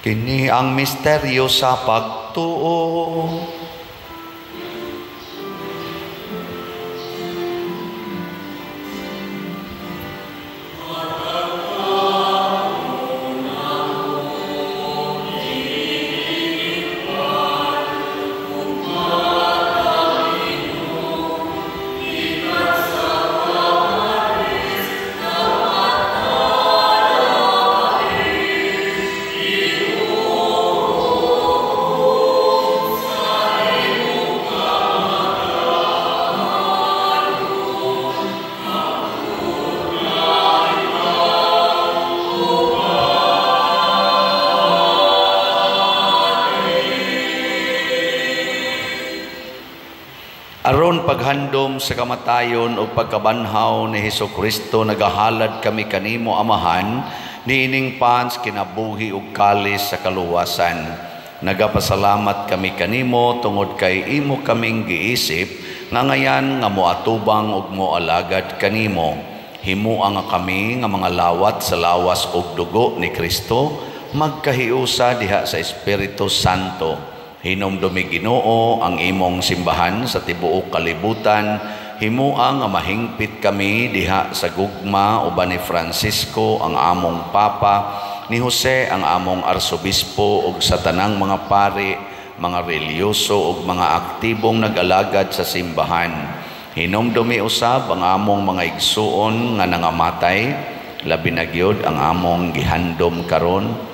Kini ang misteryo sa pagtuo. Aron paghandom sa kamatayon o pagkabanhaw ni Hesukristo, nagahalad kami kanimo Amahan, niining pans kinabuhi ug kalis sa kaluwasan. Nagapasalamat kami kanimo tungod kay imo kaming giisip nga ngayan nga moatubang ug moalagad kanimo. Himua nga kami nga mga lawat sa lawas ug dugo ni Kristo, magkahiusa diha sa Espiritu Santo. Hinumdumi Ginoo ang imong simbahan sa tibuok kalibutan, himua nga mahingpit kami diha sa gugma uban ni Francisco ang among Papa, ni Jose ang among Arsobispo ug sa tanang mga pari, mga relihiyoso ug mga aktibong nag-alagad sa simbahan. Hinumdumi usab ang among mga igsuon nga nangamatay, labi na gyud ang among gihandom karon.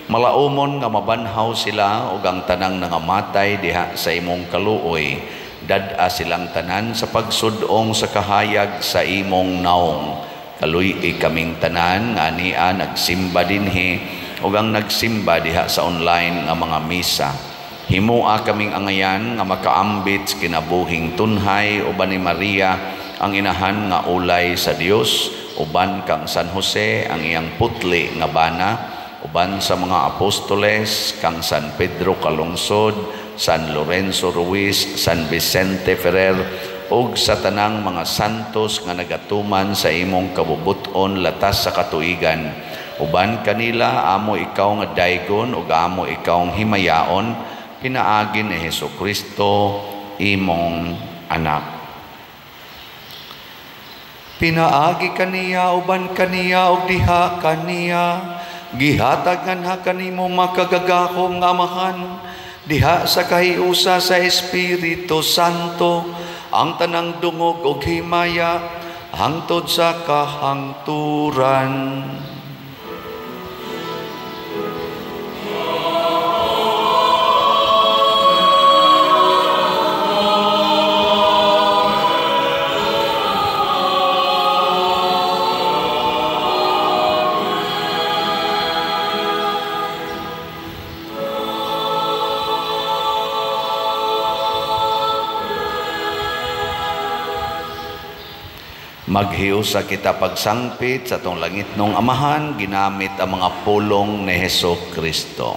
Malaumon nga mabanhaw sila ug ang tanang nangamatay diha sa imong kaluoy. Dad-a silang tanan sa pagsud-ong sa kahayag sa imong naong. Kaluy-i kaming tanan nga ania nagsimba dinhi ug ang nagsimba diha sa online nga mga misa. Himua kaming angayan nga makaambit sa kinabuhing tunhay uban ni Maria ang inahan nga ulay sa Dios, uban kang San Jose ang iyang putli nga bana, uban sa mga apostoles kang San Pedro Calungsod, San Lorenzo Ruiz, San Vicente Ferrer, ug sa tanang mga santos nga nagatuman sa imong kabubuton latas sa katuigan. Uban kanila amo ikaw nga daygon ug amo ikaw himayaon, pinaagi ni Hesukristo imong anak. Pinaagi kaniya, uban kaniya ug diha kaniya, gihatag nganha kanimo makagagahom nga Amahan, diha sa kahiusa sa Espiritu Santo, ang tanang dungog ug himaya hangtod sa kahangturan. Maghiusa kita pagsangpit sa atong langitnong Amahan, ginamit ang mga pulong ni Hesukristo.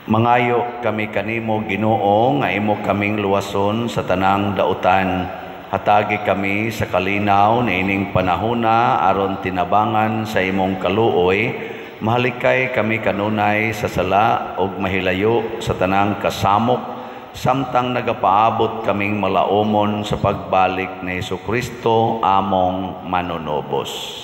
Mangayo kami kanimo, Ginoo, nga imo kaming luwason sa tanang dautan. Hatagi kami sa kalinaw niining panahona aron tinabangan sa imong kaluoy. Mahalikay kami kanunay sa sala ug mahilayo sa tanang kasamok, samtang nagapaabot kaming malaumon sa pagbalik ni Hesukristo among manunubos.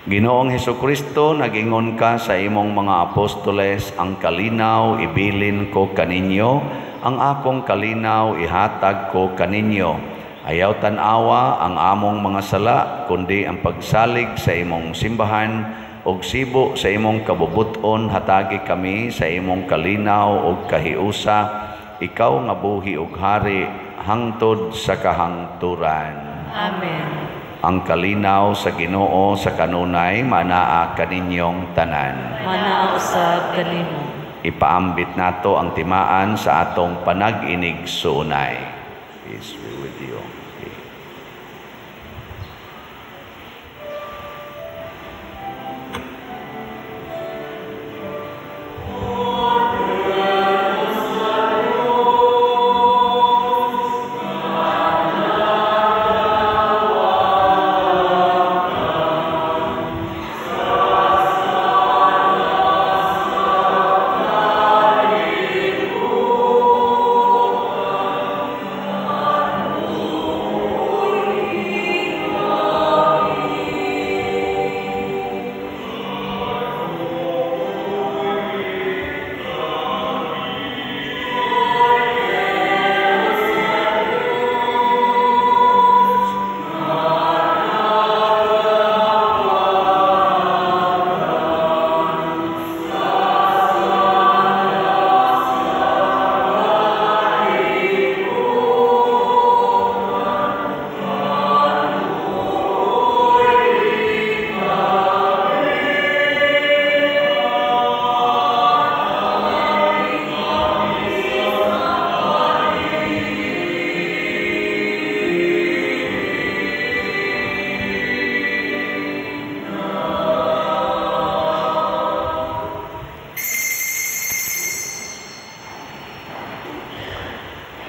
Ginoong Hesukristo, nagingon ka sa imong mga apostoles, ang kalinaw ibilin ko kaninyo, ang akong kalinaw ihatag ko kaninyo. Ayaw tan-awa ang among mga sala, kundi ang pagsalig sa imong simbahan, ug sibo sa imong kabubuton, hatagi kami sa imong kalinaw ug kahiusa, ikaw nga buhi ug hari hangtod sa kahangturan. Amen. Ang kalinaw sa Ginoo sa kanunay manaa kaninyong tanan. Manaa usab kanimo. Ipaambit nato ang timaan sa atong panag-inig-suunay. Peace be with you. Okay.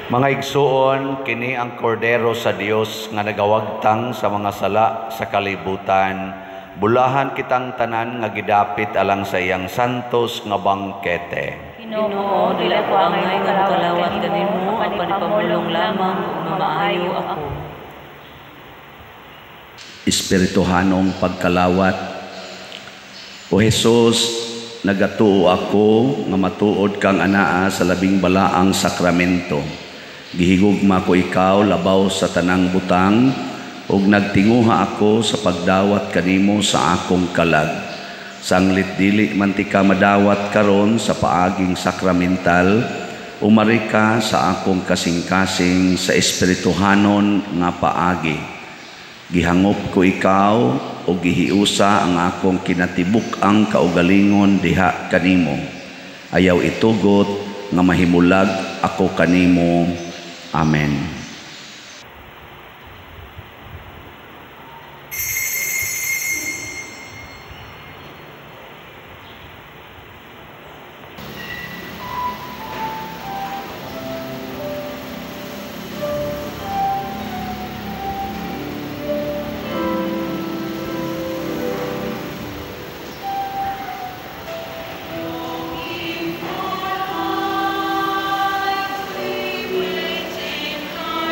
Mga igsuon, kini ang kordero sa Dios nga nagawagtang sa mga sala sa kalibutan. Bulahan kitang tanan nga gidapit alang sa iyang santos nga bangkete. Ginoo, dili ako angay nga mokalawat kanimo, apan ipamulong lamang ug mamaayo ako. Espirituhanong pagkalawat. O Jesus, nagatuo ako nga matuod kang anaa sa labing balaang sakramento. Gihigugma ko ikaw labaw sa tanang butang, ug nagtinguha ako sa pagdawat kanimo sa akong kalag. Sanglit dili man ti ka madawat karon sa paaging sakramental, umari ka sa akong kasing-kasing sa espirituhanon nga paagi. Gihangop ko ikaw o gihiusa ang akong kinatibuk-ang kaugalingon diha kanimo. Ayaw itugot nga mahimulag ako kanimo. Amen. Waiting.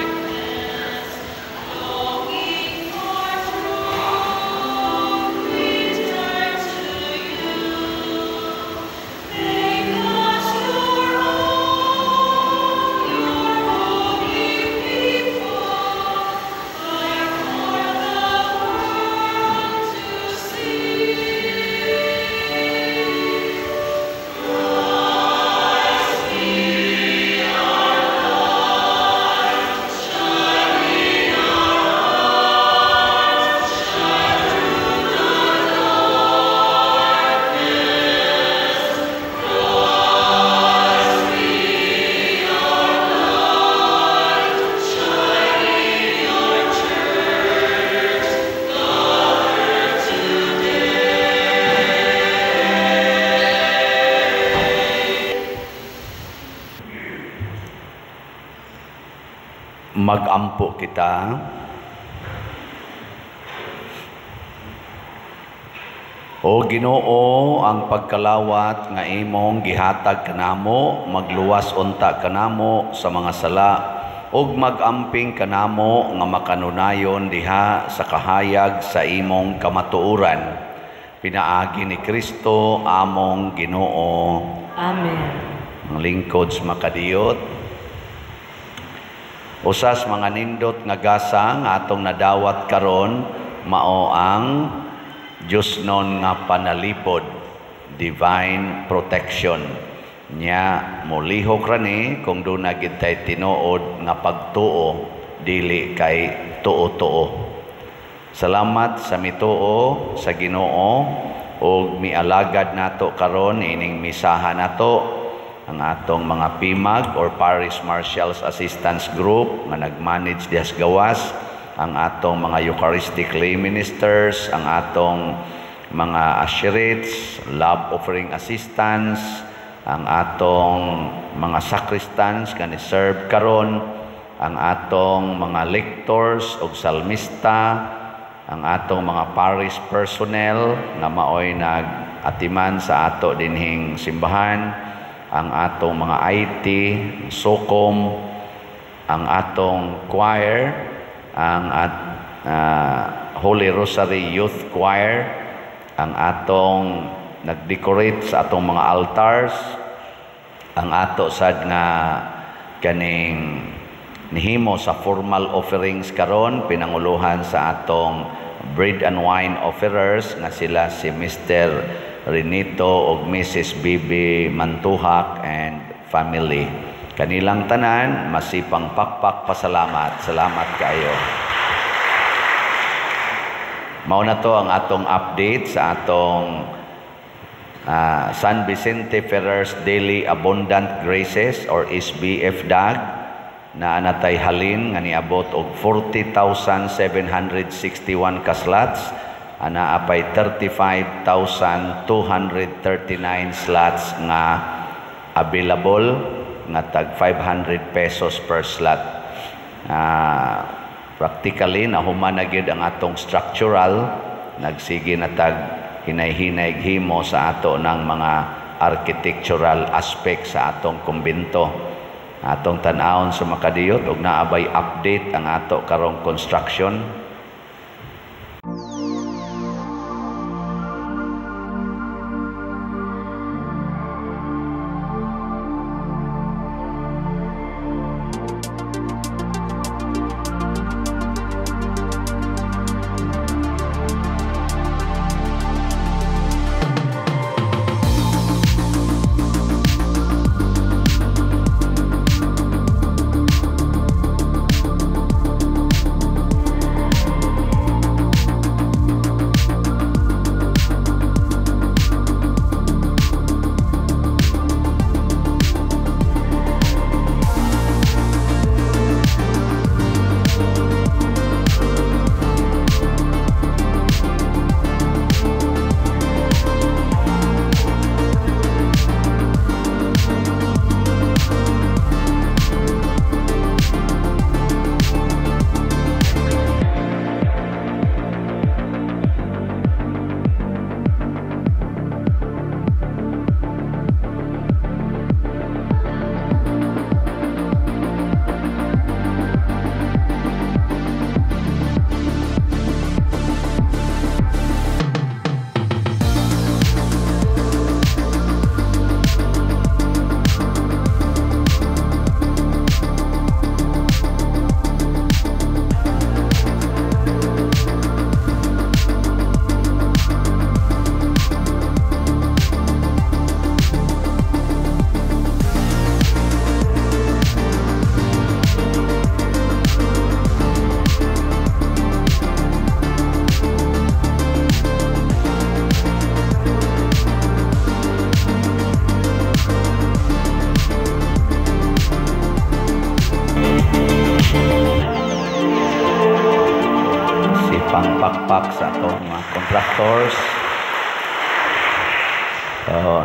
Magampo kita. O Ginoo, ang pagkalawat nga imong gihatag kanamo, magluwas unta kanamo sa mga sala ug magamping kanamo nga makanunayon diha sa kahayag sa imong kamatuoran. Pinaagi ni Kristo among Ginoo. Amen. Ang lingkod sa makadiyot, usas mga nindot nga gasa nga atong nadawat karon mao ang Diyosnon nga panalipod, divine protection. Nya molihok ra ni kung duna gid tay tinuod nga pagtuo, dili kay tuo-tuo. Salamat sa mituo sa Ginoo ug mialagad nato karon ining misaha nato ang atong mga PIMAG or Parish Marshals Assistance Group nga nag-manage dihas gawas, ang atong mga Eucharistic lay ministers, ang atong mga usherates, love offering assistants, ang atong mga sacristans nga ni-serve karon, ang atong mga lectors ug salmista, ang atong mga parish personnel nga maoy nag-atiman sa ato dinhing simbahan, ang atong mga IT, SOCOM, ang atong choir, ang Holy Rosary Youth Choir, ang atong nag-decorate sa atong mga altars, ang ato sad nga kaning nihimo sa formal offerings karon, pinanguluhan sa atong bread and wine offerers nga sila si Mr. Renito og Mrs. Bibi Mantuhak and family. Kanilang tanan masipang pakpak pasalamat. Salamat kayo. Mao na to ang atong update sa atong San Vicente Ferrer's Daily Abundant Graces or SBF DAG na natay halin nga niabot og 40,761 ka slots, ana apay 35,239 slots nga available nga tag 500 pesos per slot. Practically nahuman na gyud ang atong structural, nagsige na tag hinay-hinay himo sa ato ng mga architectural aspect sa atong kumbento. Atong tan-awon sa makadiyot og naabay update ang ato karong construction. Pangpakpak sa atong mga contractors.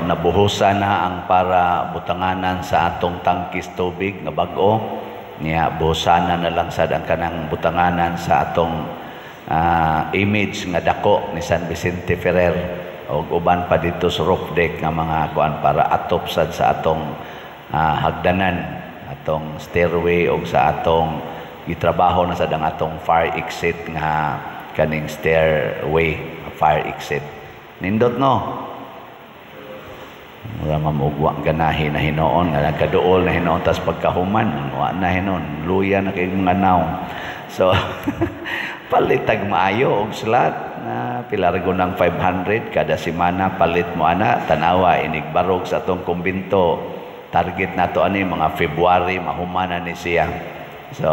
Nabuhusan na ang para butanganan sa atong tangkis tubig nga bag-o. Niya busana na lang sad ang kanang butanganan sa atong image nga dako ni San Vicente Ferrer og uban pa dito sa roof deck nga mga kuan para atop sad sa atong hagdanan, atong stairway og sa atong gitrabaho na sad ang atong fire exit nga kaning stairway fire exit. Nindot, no? Mura mamugwa ganahi na hinoon nga nagkaduol na hinoon, tas pagkahuman wa na hinoon, luya na kay mga naong. So palitag maayo og slot na pilargo ng 500 kada semana, palit mo ana. Tanawa, inig barog sa atong kumbinto, target nato ani mga February mahuman na ni siya. So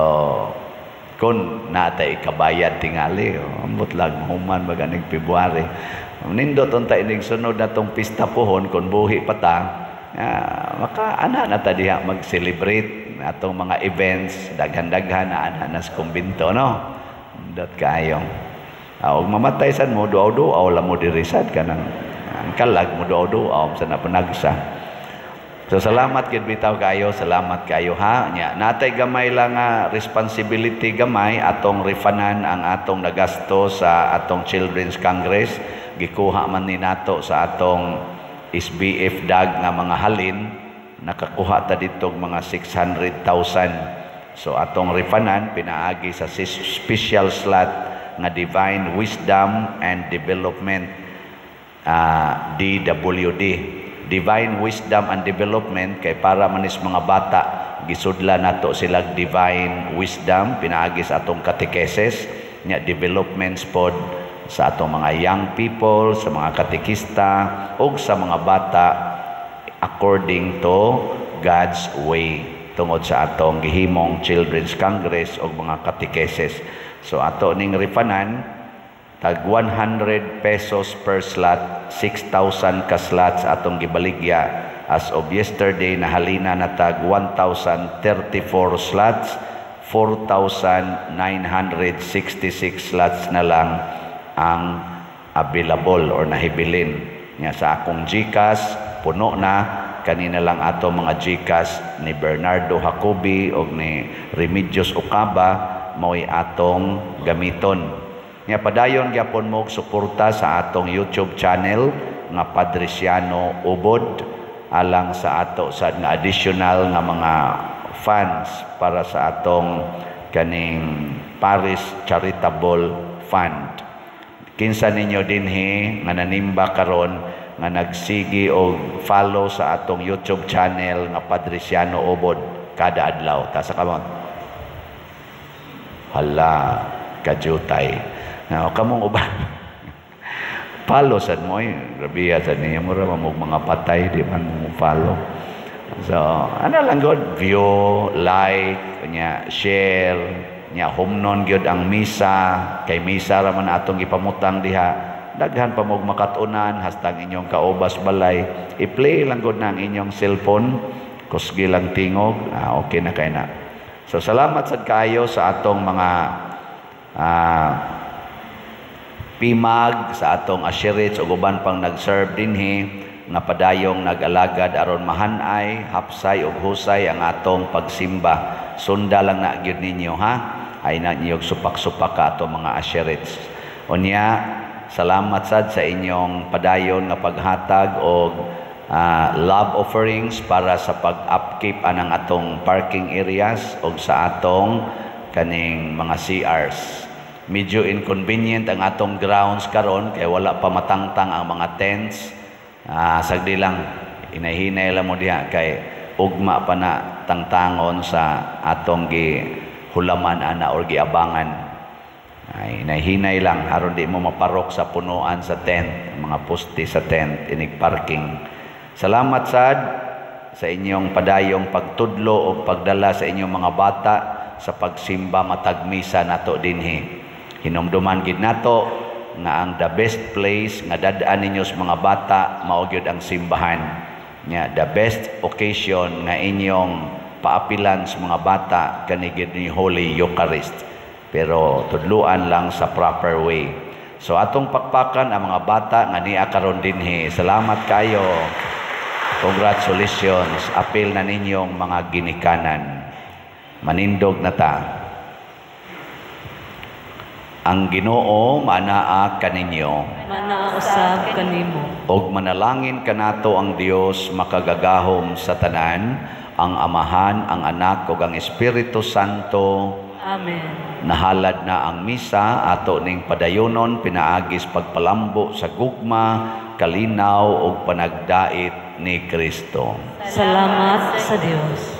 kung natay kabayad tingali, ambot lang mahuman maganing February. Nindot unta inig sunod na tong pista pohon, kung buhi pa ta, maka ana na ta diha mag-celebrate atong mga events, daghan-daghan na ana na sa kumbinto, no? Nindot kaayo. Og mamatay sad mo, duaw-duaw lang mo diri sad, kanang ang kalag mo duaw-duaw sa napanagsa. So salamat gid bitaw kayo, salamat kayo, ha. Nya natay gamay lang nga responsibility gamay, atong refundan ang atong nagasto sa atong Children's Congress. Gikuha man ni nato sa atong SBF DAG nga mga halin, nakakuha ta dito mga 600,000. So atong refundan pinaagi sa special slot nga Divine Wisdom and Development, DWD. Divine Wisdom and Development kay para manis mga bata, gisudla nato sila divine wisdom pinaagi sa atong katekeses nya, developments pod sa atong mga young people, sa mga katekista ug sa mga bata according to God's way, tungod sa atong gihimong Children's Congress ug mga katekeses. So ato ning refundan tag 100 pesos per slot, 6,000 ka slots atong gibaligya. As of yesterday, nahalina na tag 1,034 slots, 4,966 slots na lang ang available or nahibilin. Nga sa akong GCash, puno na. Kanina lang ato mga GCash ni Bernardo Jacobi o ni Remedios Ocaba mao'y atong gamiton. Nga padayon gyapon mo suporta sa atong YouTube channel nga Padriciano Ubod alang sa ato sa nga additional nga mga funds para sa atong kaning Parish Charitable Fund. Kinsa ninyo dinhi nga nanimba karon nga nagsigi og follow sa atong YouTube channel nga Padriciano Ubod kada adlaw? Taas kamot. Hala, kajutay. Now, kamong uban. Follow sad mo eh. Grabe sad niya, mura mo mga patay di man mo follow. So, ano lang god, view, like, nya share, nya humnon gyud ang misa, kay misa ra man atong gipamutang diha. Daghan pa mo makat-unan hastang inyong kaubas balay. I-play lang gud na ang inyong cellphone, kusgi lang tingog, okay na kay na. So salamat sad kaayo sa atong mga PMAG, sa atong usherates ug uban pang nag-serve dinhi nga padayong nag-alagad aron mahanay, hapsay ug husay ang atong pagsimba. Sunda lang na gyud ninyo, ha. Ay na niyog supak-supak ka atong mga usherates. Unya, salamat sad sa inyong padayon nga paghatag og love offerings para sa pag-upkeep anang atong parking areas og sa atong kaning mga CRs. Medyo inconvenient ang atong grounds karon kay wala pa matangtang ang mga tents. Sagdi lang, inahinay lang mo diha kay ugma pa na tangtangon sa atong gihulaman ana or giabangan. Ay, inahinay lang aron di mo maparok sa punuan sa tent, mga poste sa tent inig parking. Salamat sad sa inyong padayong pagtudlo o pagdala sa inyong mga bata sa pagsimba matag misa nato dinhi. Hinumduman gid nato nga ang the best place nga dad-an ninyo sa mga bata mao gyud ang simbahan. Nya the best occasion nga inyong paapilan sa mga bata kani gyud ni Holy Eucharist. Pero tudluan lang sa proper way. So atong pakpakan ang mga bata nga niya karon dinhi. Salamat kayo. Congratulations. Apil na ninyong mga ginikanan. Manindog na ta. Ang Ginoo manaa kaninyo. Manaa usab kanimo. Og manalangin kanato ang Dios makagagahom sa tanan, ang Amahan, ang Anak ug ang Espiritu Santo. Amen. Nahalad na ang misa, ato ning padayonon pinaagis pagpalambo sa gugma, kalinaw ug panagdait ni Kristo. Salamat sa Dios.